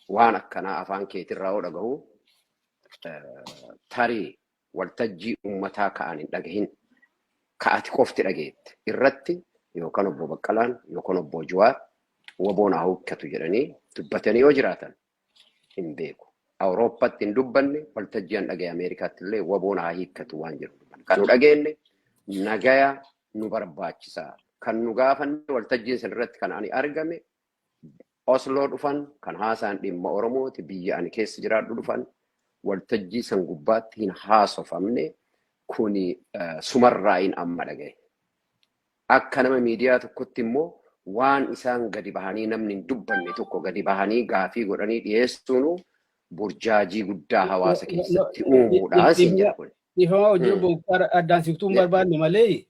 Waan akkanaa afaan keetirraa yoo dhagahu, tarii waltajjii uummataa ka'an hin dhagahin, ka'ati qofti dhageette irratti yookaan obbo Baqqalaan yookaan obbo Jawaar WBOn haa hiikkatu jedhanii dubbatanii yoo jiraatan hin beeku. Awurooppaatti hin dubbanne, waltajjii an dhagaye Ameerikaatti illee WBOn haa hiikkatu waan jedhu dubbanne. Kan nu dhageenye nagaya nu barbaachisaa. Kan nu gaafanne waltajjiin san irratti kan ani argame Osloo dhufan, kan haasaan dhimma Oromooti, biyya ani keessa jiraadhu dhufan, waltajjii san gubbaatti hin haasofamne. Kuni sumarraayin amma dhagaye. Akka nama miidiyaa tokkotti immoo waan isaan gadi bahanii namni hin dubbanne tokko gadi bahanii gaafii godhanii dhiyeessuun burjaajii guddaa hawaasa keessatti uumuudha siin jedha kun. Dhiifama hojii obbo Muktaar, addaan siqtuu hin barbaanne malee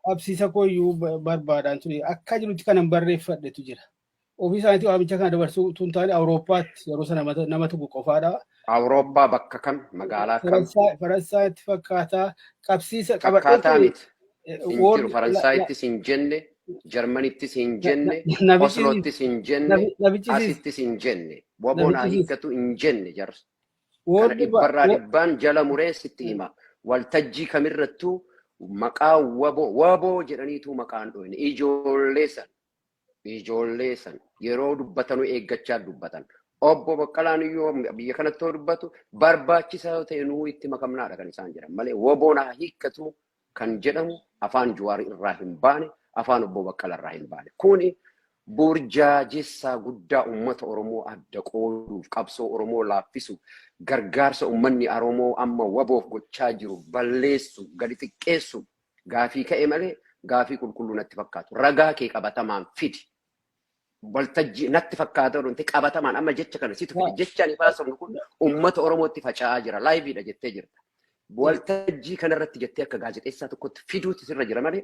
qabsiisa kooyyuu barbaadaan ture. Akka jirutti kanan barreeffadhetu jira. Ofii isaaniitii waamicha kana dabarsuu utuu hin taane, Awurooppaatti yeroo sana nama tokko qofaadha. Awurooppaa bakka kam, magaalaa kam? Faransaayitti fakkaataa qabsiisa qabadhee Fakkaataa ture. miti. Hin jiru. Faransaayittis hin jenne, Jarmanittis hin jenne, Osloottis hin jenne, asittis hin jenne. WBOn haa hiikkatu hin jenne jarri. Kana dhibbarraa dhibbaan jala muree sitti hima. Waltajjii kamirrattuu maqaa WBO WBO jedhaniitu maqaan dhoyne. Ijoollee san, ijoollee san yeroo dubbatanuu eeggachaa dubbatan. Obbo Baqqalaan iyyuu biyya kanatti yoo dubbatu, barbaachisaa yoo ta'e nuu itti makamnaadha kan isaan jedhan malee WBOn haa hiikkatu kan jedhamu afaan Jawaar irraa hin baane, afaan obbo Baqqalaa irraa hin baane. Kuni burjaajessaa guddaa uummata Oromoo adda qooduuf, qabsoo Oromoo laaffisuuf, gargaarsa uummanni Oromoo amma WBOf gochaa jiru balleessu, gadi xiqqeessu gaafii ka'e malee gaafii qulqulluu natti fakkaatu. Ragaa kee qabatamaan fidi. Waltajjii natti fakkaata wanti qabatamaan amma jecha kana situ fide. Jecha ani baasofnu kun uummata Oromootti faca'aa jira. Liveiidha jettee jirta. Waltajjii kanarratti jettee akka gaazexeessaa tokkotti fiduutu sirra jira malee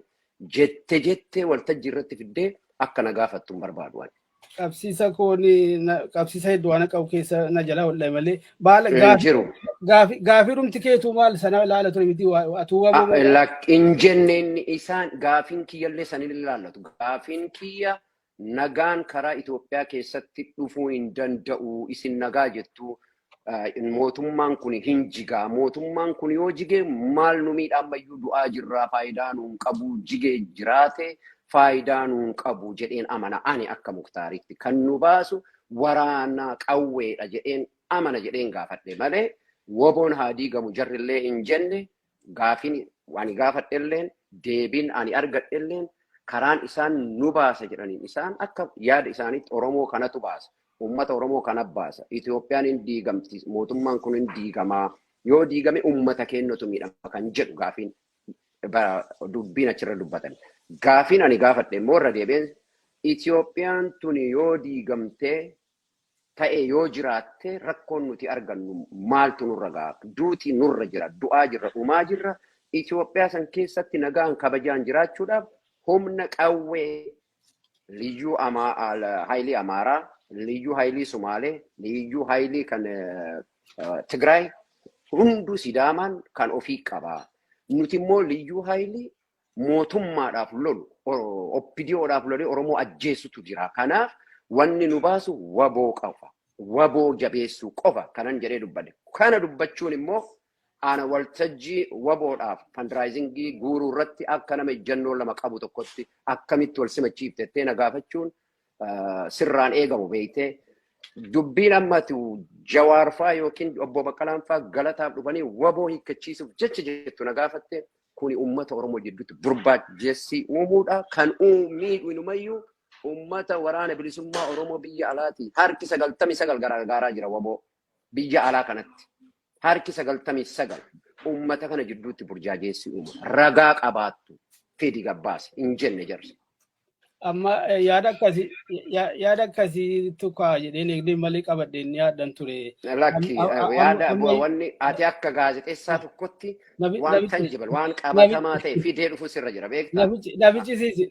jette jettee waltajjii irratti fiddee akka na gaafattu hin barbaadu ani. Qabsiisa koon qabsiisa hedduu waan qabu keessa na jalaa hodhame malee baala Hin jiru. Gaafii dhumti keetuu maal sana ilaala ture miti atuu WBO Hin jenne inni isaan gaafiin kiyyallee sanin ilaallatu. Gaafiin kiyya nagaan karaa Itoophiyaa keessatti dhufuu hin danda'u. Isin nagaa jettu, mootummaan kun hin jigaa. Mootummaan kun yoo jige maal nu miidha? Ammayyuu du'aa jirraa, faayidaa nuun qabu. Jigee jiraate faayidaa nuun qabu jedheen amana ani akka Muktaaritti. Kan nu baasu waraana qawweedha jedheen amana jedheen gaafadhe malee WBOn haa diigamu jarrillee hin jenne. Gaafiin ani gaafadhelleen, deebiin ani argadhelleen, karaan isaan nu baasa jedhaniin, isaan akka yaada isaaniitti Oromoo kanatu baasa. Uummata Oromoo kana baasa. Itoophiyaan hin diigamti. Mootummaan kun hin diigamaa. Yoo diigame uummata keenyatu miidhama kan jedhu gaafiin dubbiin achirra dubbatan. Gaafiin ani gaafadhe immoo irra deebi'een, Itoophiyaan tuni yoo diigamtee ta'e yoo jiraatte rakkoon nuti argannu maaltu nurra ga'a? Duuti nurra jira. Du'aa jirra, dhumaa jirra. Itoophiyaa san keessatti nagaan kabajaan jiraachuudhaaf humna qawwee liyyuu haayilii Amaaraa, liyyuu haayilii Sumaalee, liyyuu haayilii kan Tigraay hunduu Sidaamaan kan ofii qaba. Nuti immoo liyyuu haayilii mootummaadhaaf lolu, OPDOdhaaf lolee Oromoo ajjeesutu jira. Kanaaf wanni nu baasu WBO qofa. WBO jabeessuu qofa kanan jedhee dubbadhe. Kana dubbachuun immoo ana waltajjii WBOdhaaf fundraisingii guuruu irratti akka nama ejjennoo lama qabu tokkotti akkamitti wal simachiiftettee na gaafachuun sirraan eegamu beektee. Dubbiin ammatu Jawaarfaa yookiin obbo Baqqalaanfaa galataaf dhufanii WBO hiikkachiisuuf jecha jettu na gaafatte, kuni uummata Oromoo jidduutti burbaajessii uumuudha. Kan miidhu inumayyuu uummata waraana bilisummaa Oromoo biyya alaati. Harki 99 gargaaraa jira WBO biyya alaa kanatti. Harki 99 uummata kana jidduutti burjaajeessii uuma. Ragaa qabaattu fidi gabbaase hin jenne jarri. Amma yaada akkasii tukaa jedheen eegdee malee qabadheen yaaddan ture. Lakki, yaada wanni ati akka gaazexeessaa tokkotti waan tangible, waan qabatamaa ta'e fidee dhufu sirra jira, beektaa?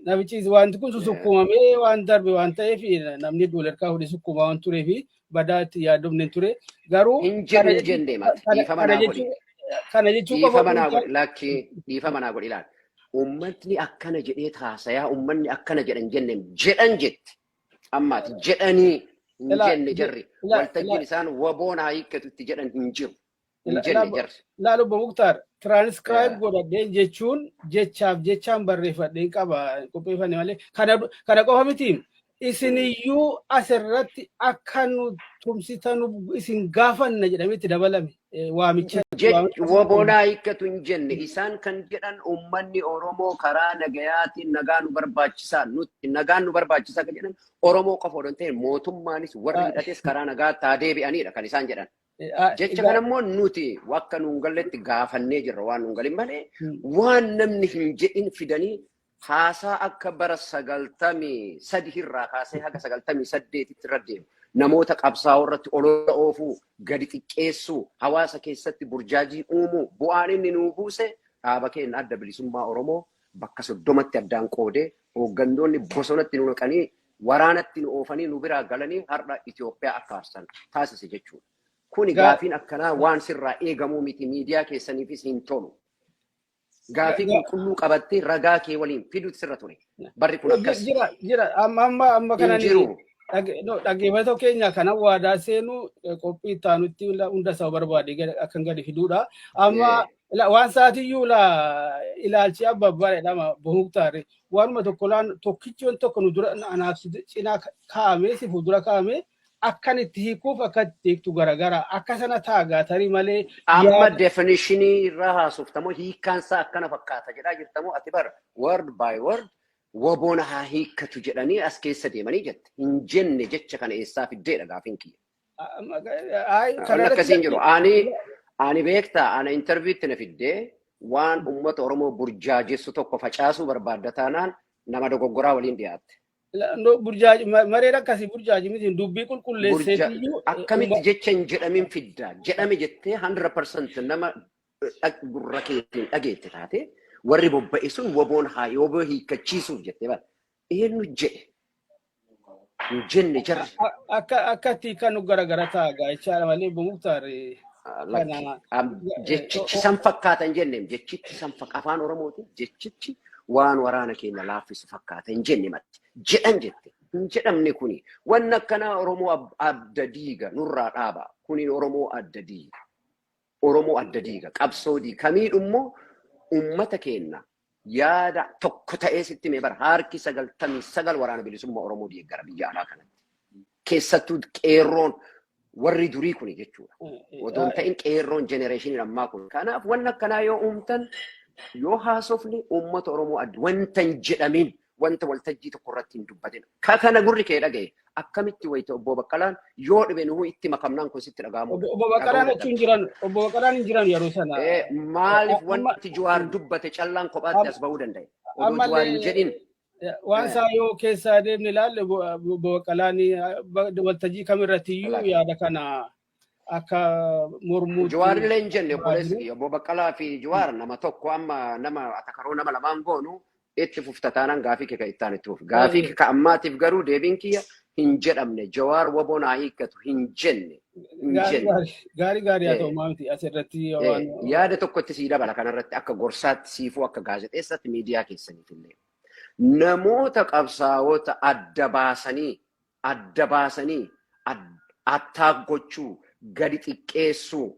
Nafichisiisi, wanti kun susukkuumamee waan darbe waan ta'eef, namni duularkaa fuudhee sukkuumaa waan tureef badaa itti yaaddomne ture. Garuu Hin jiru hin jenne mati. Dhiifama naa godhi. Kana jechuu Dhiifama naa godhi. Lakki, dhiifama naa godhi, ilaali. Uummatni akkana jedhee taasayaa, uummanni akkana jedhan jenneen jedhan jette. Ammaati jedhanii Hin jenne jarri. Waltajjiin isaan WBOn haa hiikkatu itti jedhan hin jiru. Hin jenne jarri. Laal, obbo Muktaar, tiraanskraayib godhadheen jechuun jechaaf jechaan barreeffadheen qaba qopheeffanne malee kana qofa miti. Isiniyyuu asirratti akka nu tumsitanu isin gaafanna jedhamee itti dabalame waamicha. WBOn haa hiikkatu hin jenne. Isaan kan jedhan uummanni Oromoo karaa nagayaatiin nagaa nu barbaachisaa, nuti nagaan nu barbaachisaa kan jedhan Oromoo qofa odoo hin ta'in mootummaanis warri hidhates karaa nagaatti haa deebi'anidha kan isaan jedhan. Jecha kana immoo nuti akka nuun galletti gaafannee jirra, waan nuun galin malee waan namni hin jedhin fidanii haasaa akka bara 93 irraa kaasee haga 98tti irra deemu. Namoota qabsaa'oo irratti olola oofuu, gadi xiqqeessuu, hawaasa keessatti burjaajii uumuu, bu'aan inni nuu buuse dhaaba keenya Adda Bilisummaa Oromoo bakka 30tti addaan qoodee, hooggantoonni bosonatti nu naqanii, waraanatti nu oofanii, nu biraa galanii har'a Itoophiyaa akka aarsan taasise jechuudha. Kuni gaafiin akkanaa waan sirraa eegamuu miti, miidiyaa keessaniifis hin tolu. Gaafii qulqulluu qabattee ragaa kee waliin fiduutu sirra ture. Barri kun akkas. Jira, jira, amma amma amma Hin kanan jiru. Dhaggeeffattoota keenya kana waadaa seenu qophii itti aanutti hunda isaa barbaade akkan gadi fiduudha. Amma waan sa'aatiyyuu ilaalchi abba abbaa jedhama Muktaar. Waanuma tokko laan tokkichi waan tokko nu dura anaaf cinaa kaa'amee si fuuldura kaa'amee akkan itti hiikuuf akka itti hiiktu garagara akka sana taagaa tarii malee. Amma definitionii irraa haasoftamoo hiikkaan isaa akkana fakkaata jedhaa jirtamoo? Ati bara word by word WBOn haa hiikkatu jedhanii as keessa deemanii jette. Hin jenne. Jecha kana eessaa fiddeedha gaafiin kiyya. Wanni akkasii hin jiru. Ani beektaa, ana interviewtti na fiddee waan uummata Oromoo burjaajessu tokko facaasuu barbaadda taanaan nama dogoggoraa waliin dhiyaatte. Burjaaji mareen akkasii burjaaji miti, dubbii qulqulleesseetiyyuu. Akkamitti jecha hin jedhamin fidda? Jedhame jettee 100% nama gurra keetiin dhageette taate warri bobba'e sun WBOn haa WBO hiikkachiisuuf jettee bara. Eenyu jedhe? Hin jenne jarri. Akka itti kan nu garagara ta'a jechaadha malee, Muktaar. Jechichi san fakkaata hin jenne. Jechichi san afaan Oromootiin jechichi waan waraana keenya laaffisu fakkaata hin jenne matti. Jedhan jette. Hin jedhamne kuni. Wanni akkanaa Oromoo adda diiga, nurraa dhaaba. Kuni Oromoo adda diiga. Oromoo adda diiga. Qabsoo diiga. Kamiidhummoo uummata keenya yaada tokko ta'ee sitti mee bara harki 99 Waraana Bilisummaa Oromoo deeggara biyya alaa kanatti. Keessattuu qeerroon warri durii kuni jechuudha. Odoo hin ta'in qeerroon generationiin ammaa kun. Kanaaf wanni akkanaa yoo uumtan, yoo haasofne uummata Oromoo adda wanta hin jedhamin, wanta waltajjii tokko irratti hin dubbatin. Ka kana gurri kee dhagaye akkamitti wayita obbo Baqqalaan yoo dhibe nuhu itti makamnaan kun sitti dhaga'amu? Obbo Baqqalaan achi hin jiran, obbo Baqqalaan hin jiran yeroo sana. Maaliif wanti Jawaar dubbate callaan kophaatti as ba'uu danda'e? Odoo Jawaar hin jedhin. Waan isaa yoo keessaa deemne ilaalle, obbo Baqqalaan waltajjii kamirratti iyyuu yaada kana akka mormuutti. Jawaar illee hin jenne, obboleessi kiyya. Obbo Baqqalaa fi Jawaar nama tokko. Amma nama atakaroo nama lamaan goonu itti fufta taanaan gaafii kee kan ittaan itti fufu. Gaafii kee ka ammaatiif garuu deebiin kiyya hin jedhamne. Jawaar WBOn haa hiikkatu hin jenne. Hin jenne. Gaarii gaarii haa ta'u, maamti asirratti waan. Yaada tokkotti sii dabala kanarratti, akka gorsaatti siifuu, akka gaazexeessaatti, miidiyaa keessaniif illee. Namoota qabsaa'ota adda baasanii attaak gochuu, gadi xiqqeessuu,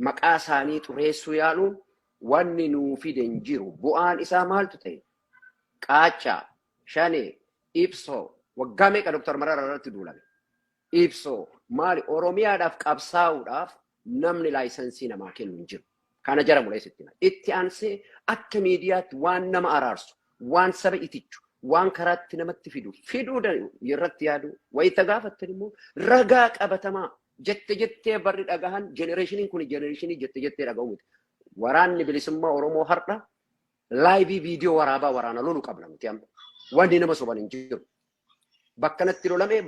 maqaa isaanii xureessuu yaaluun wanni nuu fide hin jiru. Bu'aan isaa maaltu ta'e? Qaachaa, Shanee, Ibsoo, waggaa meeqa Dr. Mararaa irratti duulame? Ibsoo maali? Oromiyaadhaaf qabsaa'uudhaaf namni licensii namaa kennu hin jiru. Kana jara muleessitti. Itti aansee akka miidiyaatti waan nama araarsu, waan saba itichu, waan karaatti namatti fidu, fiduu irratti yaadu, wayita gaafattan immoo ragaa qabatamaa jette jettee barri dhagahan generationiin kun generationii jette jettee dhaga'u miti. Waraanni Bilisummaa Oromoo har'a live viidiyoo waraabaa waraana lolu qabna nuti amma. Wanni nama soban hin jiru. Bakka natti lolame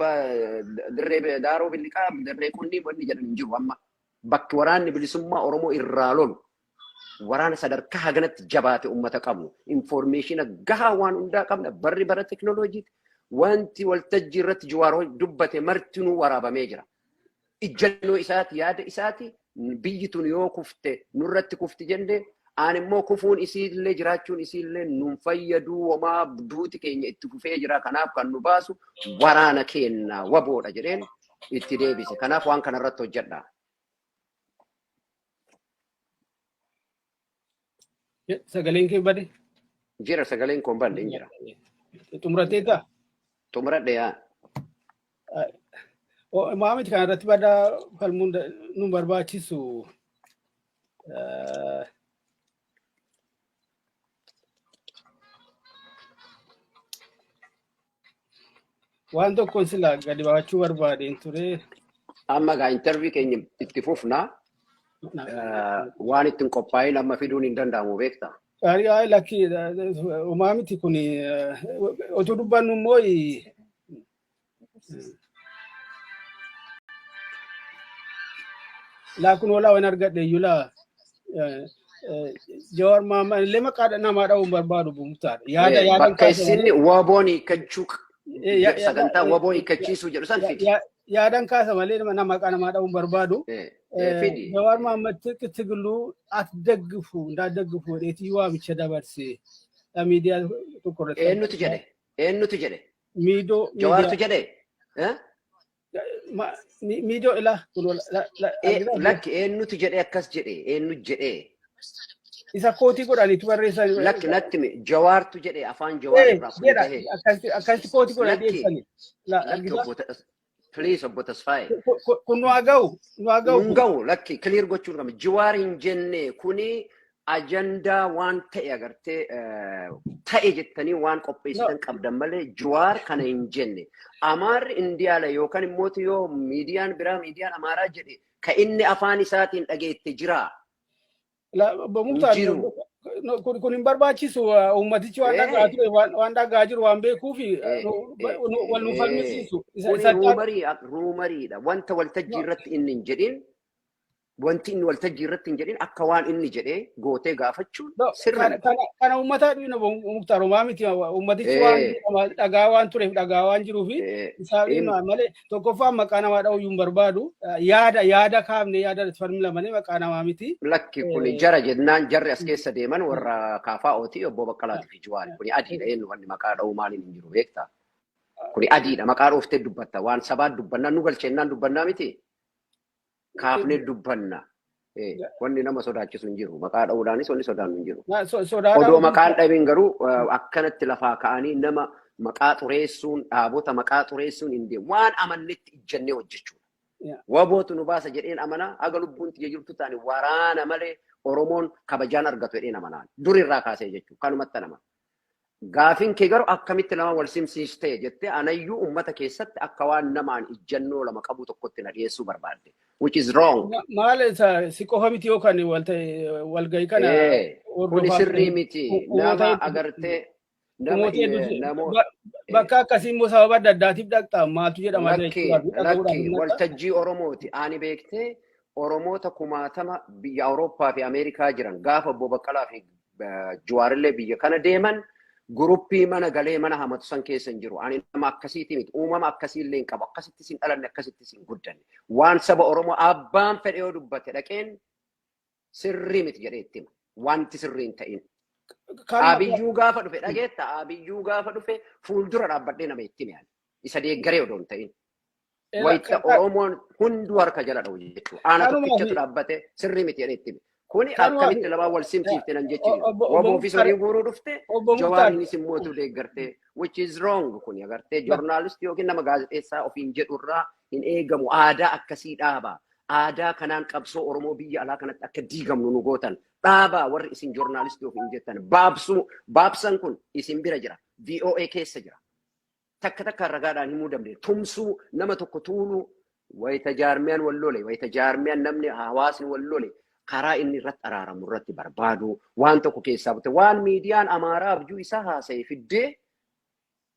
dirree Daaroo Billiqaa, dirree Qunnii wanni jedhan hin jiru amma. Bakki Waraanni Bilisummaa Oromoo irraa lolu waraana sadarkaa haganatti jabaate uummata qabnu. Informationa gahaa waan hundaa qabna. Barri bara teknooloojiiti. Wanti waltajjii irratti Jawaar dubbate martinuu waraabamee jira. Ijjannoo isaati, yaada isaati. Biyyi tun yoo kufte nurratti kufti jenne, aan immoo kufuun isiillee jiraachuun isiillee nun fayyaduu, homaa duuti keenya itti fufee jira. Kanaaf kan nu baasu waraana keenya WBOdha jedheen. itti deebise. Kanaaf waan kanarratti hojjedha. Sagaleen kee bade? Jira, sagaleen koo hin badne, hin jira. Xumurateetaa? Xumuradhe yaa. Maamiti kana irratti badaa falmuun nu barbaachisu. Waan tokkoon silaa gadi baafachuu barbaadeen ture. Amma gaa interview keenya itti fufna. Waan ittiin qophaa'in amma fiduun hin danda'amu, beektaa? Ay, lakki, homaa miti kun. Otuu dubbannu immoo laa kun walaa waan argadhe iyyuu laa Jawaar Mahammad illee maqaa namaa dha'uun barbaadu, Muktaar. Yaada yaadan Bakka isin WBOn hiikkachuu, sagantaa WBO hiikkachiisuu jedhu san fidi. Yaadan kaasa malee nama maqaa namaa dha'uun barbaadu. Fidi. Jawaar Mahammad ትግሉ አትደግፉ እንዳትደግፉ jedheetii waamicha dabarse miidiyaa tokko irratti. Eenyutu jedhe? Eenyutu jedhe? Miidoo. Jawaartu jedhe? Miidoo ilaa. Lakki, eenyutu jedhe akkas jedhe? Eenyu jedhe? Isa quote godhaniitu barreessan. Lakki, natti himi. Jawaartu jedhe? Afaan Jawaar irraa kun Jedha gahe. Akkasitti quote godhanii Lakki. dhiyeessani. Lakki, obbo, please, obbo Tasfaayee. Kun nu haa ga'u. Nu haa ga'u. Nun ga'u, lakki, clear gochuun qabna. Jawaar hin jenne. Kuni ajandaa waan ta'e agartee ta'e jettanii waan qopheessitan qabdan malee Jawaar kana hin jenne. Amaarri Indiyaala yookaan immoo yoo miidiyaan biraa, miidiyaan Amaaraa jedhe, ka inni afaan isaatiin dhageette jira. Obbo Muktaar, Jiru. kun hin barbaachisu. Uummatichi waan dhagaa ture, waan dhagaa jiru waan beekuuf wal nu falmisiisu. Kuni rumoriidha. Wanta waltajjii irratti inni hin jedhin, wanti inni waltajjii irratti hin jedhin akka waan inni jedhee gootee gaafachuun sirna. Kana uummataa dhiina, Muktaar, homaa miti. Uummatichi waan dhagaa waan tureef, dhagaa waan jiruuf isaa dhiina malee tokkoffaan maqaa namaa dha'uu hin barbaadu. Yaada yaada kaafne, yaada falmila malee maqaa namaa miti. Lakki, kuni jara jennaan jarri as keessa deeman warra KFOti, obbo Baqqalaatii fi Jawaari. Kuni adiidha, eenyu wanni maqaa dha'uu maaliin hin jiru, beektaa? Kuni adiidha, maqaa dhooftee dubbatta. Waan sabaa dubbannaa nu galcheennaan dubbannaa miti. Kaafnee dubbanna. Wanni nama sodaachisu hin jiru. Maqaa dha'uudhaanis wanni sodaannu hin jiru. Odoo maqaan dhabiin garuu akkanatti lafaa ka'anii nama maqaa xureessuun, dhaabota maqaa xureessuun hin deemu. Waan amannetti ijjannee hojjechuudha. WBOtu nu baasa jedheen amanaa, haga lubbuun tiyya jirtu taane waraana malee Oromoon kabajaan argatu jedheen amanaa. Durirraa kaasee jechuudha. Kanumatti amana. Gaafiin kee garuu akkamitti lama wal simsiistee jettee anayyuu uummata keessatti akka waan namaan ijjannoo lama qabu tokkotti na dhiyeessuu barbaadde. Which is wrong. Maal isa si qofa miti yookaan walgahii kana Kuni sirrii miti. Nama agartee nama Bakka akkasii immoo sababa adda addaatiif dhaqxa, maaltu jedhama? Lakki, lakki, waltajjii Oromooti. Ani beektee Oromoota kumaatama biyya Awurooppaa fi Ameerikaa jiran gaafa obbo Baqqalaa fi Jawaarillee biyya kana deeman guruppii mana galee mana hamatu san keessa hin jiru. Ani nama akkasiiti miti. Uumama akkasii illee hin qabu. Akkasittis hin dhalanne, akkasittis hin guddanne. Waan saba Oromoo abbaan fedhe yoo dubbate dhaqeen sirrii miti jedhee itti hima. Wanti sirrii hin ta'in. Abiyyuu gaafa dhufe dhageetta, Abiyyuu gaafa dhufe fuuldura dhaabbadhee nama itti hime. Isa deeggaree odoo hin ta'in. Wayita Oromoon hunduu harka jala dha'u jechuudha. Aana tokkichatu dhaabbate sirrii miti jedhee itti hime. Kuni akkamitti lamaan wal simsiifte nan jechuudha. WBO fi horii guuruu dhufte, Jawaariinis immoo deeggartee, which is wrong. Kuni agartee joornaalistii yookiin nama gaazexeessaa ofiin jedhurraa hin eegamu. Aadaa akkasii dhaaba. Aadaa kanaan qabsoo Oromoo biyya alaa kanatti akka diigamnu nu gootan. Dhaabaa, warri isin joornaalistii ofiin jettan. Baabsuu baabsan kun isin bira jira. VOA keessa jira. Takka takka ragaadhaan himuu dandeenya. Tumsuu, nama tokko tuuluu, wayita jaarmiyaan wal lole, wayita jaarmiyaan namni hawaasni wal lole, karaa inni irratti araaramu irratti barbaadu, waan tokko keessaa bute, waan miidiyaan Amaaraa abjuu isaa haasa'e fiddee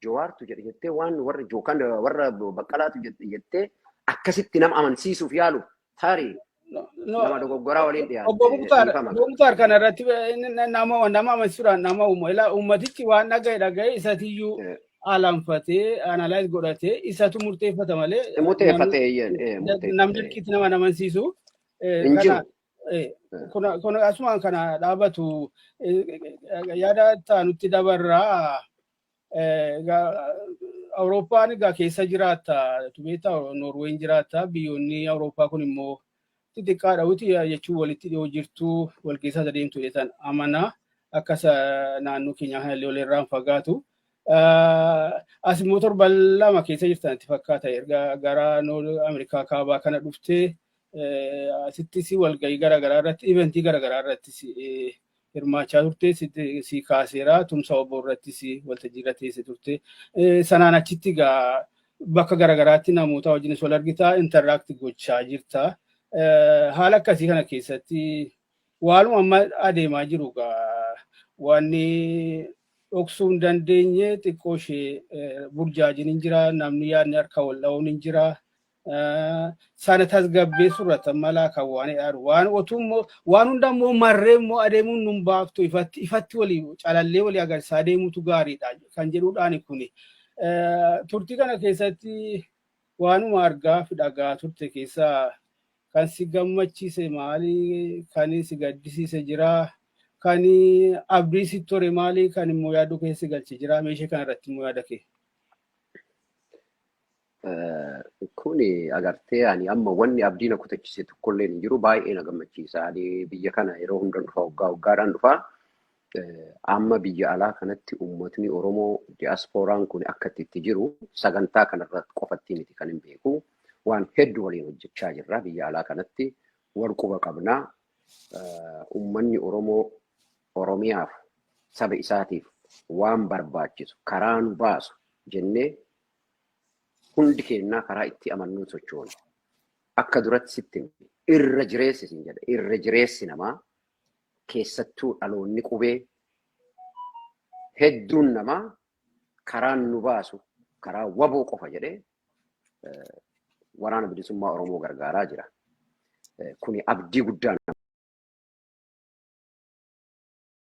Jawaartu jedhe jettee, waan warra yookaan warra Baqqalaatu jettee akkasitti nama amansiisuuf yaalu tarii nama dogoggoraa waliin dhiyaate. Obbo Muktaar, kana irratti nama amansiisuudhaan nama uumu. Ilaa, uummatichi waan dhaga'e dhaga'e isatiyyuu alanfatee analyze godhatee isatu murteeffata malee. Murteeffatee. Namni dirqiitti nama amansiisu. Hin jiru. Kun asumaan kana dhaabatu, yaada nutti dabarraa. Awurooppaan egaa keessa jiraatta, beektaa, Noorween jiraatta. Biyyoonni Awurooppaa kun immoo xixiqqaadha wuti jechuun walitti dhiyoo jirtu, wal keessa adeemtu jedhan amanaa, akka naannoo keenyaa kanallee walirraa hin fagaatu. As immoo torban 2 keessa jirtan itti fakkaata. Erga gara Ameerikaa kaabaa kana dhuftee asittis walgahii garaagaraa irratti, eventii garaagaraa irrattis hirmaachaa turte, si kaaseera. Tumsa obbo irrattis waltajjii irra teesse turte. Sanaan achitti egaa bakka garaagaraatti namoota wajjinis wal argitaa, interact gochaa jirta. Haala akkasii kana keessatti waanuma amma adeemaa jiru egaa wanni dhoksuu hin dandeenye xiqqoo ishee burjaajiin hin jira, namni yaadni harka wal dha'uun hin jira. Sana tasgabbeessuu irratti malaa kan waan jedhu, waan otuu immoo waan hunda immoo marree immoo adeemuun nun baaftu, ifatti ifatti walii calallee walii agarsiisaa adeemutu gaariidha kan jedhuudhaani kuni. Turtii kana keessatti waanuma argaa fi dhagaa turte keessaa kan si gammachiise maali? Kan si gaddisiise jira? Kan abdii si tore maali? Kan immoo yaaduu keessa galche jira? Meeshee kana irratti immoo yaada kee. Kuni agartee, ani amma wanni abdii na kutachise tokkollee hin jiru, baay'ee na gammachiisa. Ani biyya kana yeroo hunda dhufa, waggaa waggaadhaan dhufa. Amma biyya alaa kanatti uummatni Oromoo diyaaspooraan kun akka itti jiru sagantaa kanarratti qofatti miti kan hin beeku. Waan hedduu waliin hojjechaa jirra biyya alaa kanatti, wal quba qabnaa. Uummanni Oromoo Oromiyaaf, saba isaatiif waan barbaachisu karaa nu baasu jennee hundi keenyaa karaa itti amannuun sochoona. Akka duratti sitti irra jireessi sin jedha. Irra jireessi namaa, keessattuu dhaloonni qubee hedduun namaa, karaan nu baasu karaa WBO qofa jedhee Waraana Bilisummaa Oromoo gargaaraa jira. Kuni abdii guddaa.